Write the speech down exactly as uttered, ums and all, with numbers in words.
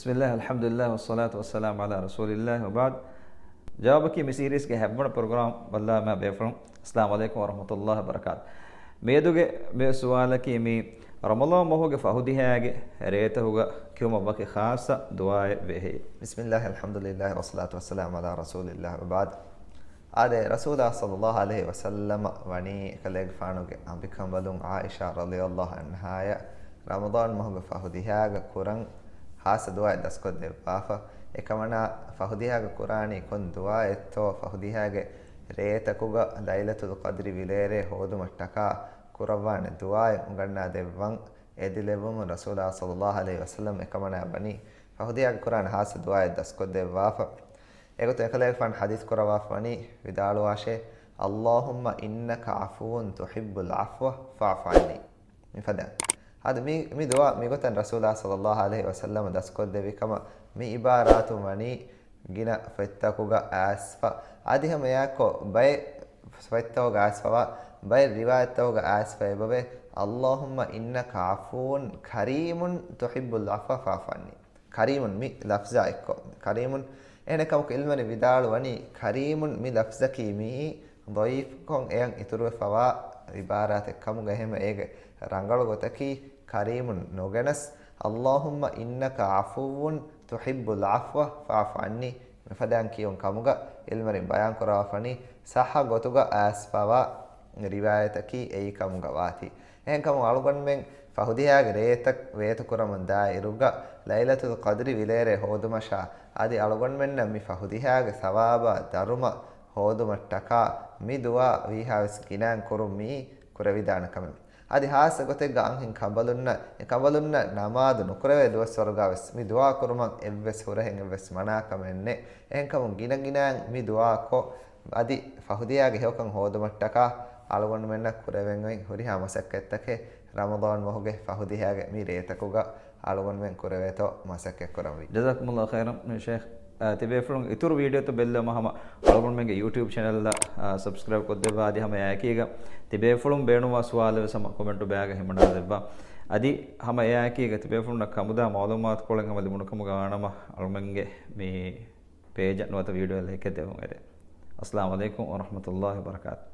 بسم الله، الحمد لله، والصلاة والسلام على رسول الله، وبعد. ޖަވާބަކީ މި ސީރީޒްގެ ހަތްވަނަ ޕްރޮގްރާމް. ބައްލާ މާ ބޭފުޅުން، އައްސަލާމު ޢަލައިކުމް ވަރަޙްމަތުﷲ ވަބަރަކާތު. މިއަދުގެ މި ސުވާލަކީ މި ރަމަޟާން މަހުގެ ފަހުދިހާގެ ރޭތަކުގަ ކިޔުމަށް ވަކި ޚާއްޞަ ދުޢާއެއް ވޭހޭ؟ بسم الله، الحمد لله، والصلاة والسلام على رسول الله، وبعد. އާދެ، ރަސޫލާ ޞައްލައްލާހު ޢަލައިހި ވަސައްލަމަ ވަނީ އެކަލޭގެފާނުގެ އަނބިކަނބަލުން ޢާއިޝާ ރަޟިޔައްލާހު ޢަންހާއަށް ރަމަޟާން މަހުގެ ފަހުދިހާގަ ކުރަން ޚާއްޞަ ދުޢާއެއް ދަސްކޮށްދެއްވާފަ. އެކަމަނާ ފަހުދިހާގަ ކުރާނީ ކޮން ދުޢާއެއްތޯ، ފަހުދިހާގެ ރޭތަކުގަ ލައިލަތުލް ޤަދްރި ވިލޭރޭ ހޯދުމަށްޓަކާ ކުރައްވާނެ ދުޢާއެއް އުނގަންނާ ދެއްވަން އެދިލެއްވުމުން ރަސޫލާ ޞައްލައްލާހު ޢަލައިހި ވަސައްލަމަ އެކަމަނާ ވަނީ ފަހުދިހާގަ ކުރާނެ ޚާއްޞަ ދުޢާއެއް ދަސްކޮށްދެއްވާފަ. އެގޮތުން އެކަލޭގެފާނު ޙަދީޘް ކުރައްވާފަ ވަނީ ވިދާޅުވާށޭ، اللهم إنك عفو تحب العفو فاعف عني. މިފަދަ. އަދި މި، މި ދުޢާ މިގޮތަށް ރަސޫލާ ޞައްލައްލާހު ޢަލައިހި ވަސައްލަމަ ދަސްކޮށްދެއްވި ކަމަށް މި ޢިބާރާތުން ވަނީ ގިނަ ފޮތްތަކުގަ އައިސްފަ. އަދި ހަމަ އެއާއެއްކޮށް ބައެއް ފޮތްތަކުގަ އައިސްފަވާ، ބައެއް ރިވާޔަތްތަކުގަ އައިސްފަ އެބަވޭ، اللهم إنك عفو كريم تحب العفو فاعف عني. ކަރީމުން މި ލަފްޒާ އެއްކޮށް، ކަރީމުން. އެހެނެއް ކަމަކު ޢިލްމުވެރިން ވިދާޅުވަނީ، ކަރީމުން މި ލަފްޒަކީ މިއީ ޟަޢީފުކޮށް އެޔަށް އިތުރުވެފަވާ ޢިބާރާތެއް ކަމުގަ، އެހެންވެ އޭގެ ރަނގަޅު ގޮތަކީ ކަރީމުން ނުގެނަސް، اللهم إنك عفو تحب العفو فاعف عني މިފަދައިން ކިޔުން ކަމުގަ ޢިލްމުވެރިން ބަޔާން ކުރައްވާފަ ވަނީ ޞައްޙަ ގޮތުގަ އައިސްފަވާ ރިވާޔަތަކީ އެއީ ކަމުގަ ވާތީ. އެހެންކަމުން އަޅުގަނޑުމެން ފަހުދިހާގެ ރޭތައް ވޭތުކުރަމުން ދާއިރުގަ ލައިލަތުލް ޤަދްރި ވިލޭރޭ ހޯދުމަށާ އަދި އަޅުގަނޑުމެންނަށް މި ފަހުދިހާގެ ސަވާބާ ދަރުމަ ހޯދުމަށްޓަކާ މި ދުޢާ ވީހާވެސް ގިނައިން ކުރުން މިއީ ކުރެވިދާނެ ކަމެއް. އަދި ޚާއްޞަ ގޮތެއްގަ އަންހެން ކަނބަލުންނަށް، އެ ކަނބަލުންނަށް ނަމާދު ނުކުރެވޭ ދުވަސްވަރުގަވެސް މި ދުޢާ ކުރުމަށް އެއްވެސް ހުރަހެއް އެއްވެސް މަނާކަމެއް ނެތް. އެހެންކަމުން ގިނަ ގިނައިން މި ދުޢާ ކޮށް، އަދި ފަހުދިޔާގެ ހެޔޮކަން ހޯދުމަށްޓަކާ އަޅުގަނޑުމެންނަށް ކުރެވެން އޮތް ހުރިހާ މަސައްކަތްތަކެއް ރަމަޟާން މަހުގެ ފަހުދިހާގެ މި ރޭތަކުގަ އަޅުގަނޑުމެން ކުރެވޭތޯ މަސައްކަތްކުރަންވީ. ޖަޒާކުމުﷲ ޚައިރަން ޝޭޚް. އާ، ތިބޭފުޅުން އިތުރު ވީޑިއޯތައް ބެއްލެވުމަށް ހަމަ އަޅުގަނޑުމެންގެ ޔޫޓިއުބް ޗެނަލްއަށް، އާ، ސަބްސްކްރައިބް ކޮށްދެއްވާ. އަދި ހަމަ އެއާއެކީގަ ތިބޭފުޅުން ބޭނުންވާ ސުވާލެއް ވެސް ހަމަ ކޮމެންޓު ބަޔާގަ ހިމަނާލެއްވާ. އަދި ހަމަ އެއާއެކީގަ ތިބޭފުޅުންނަށް ކަމުދާ މަޢުލޫމާތުކޮޅެއް ހަމަ ލިބުނުކަމުގަ ވާނަމަ އަޅުމެންގެ މި ޕޭޖަށް ނުވަތަ ވީޑިއޯ ލައިކެއް ދެއްވުން އެދެން. އައްސަލާމު ޢަލައިކުމް ވަރަޙްމަތުﷲ ވަބަރަކާތު.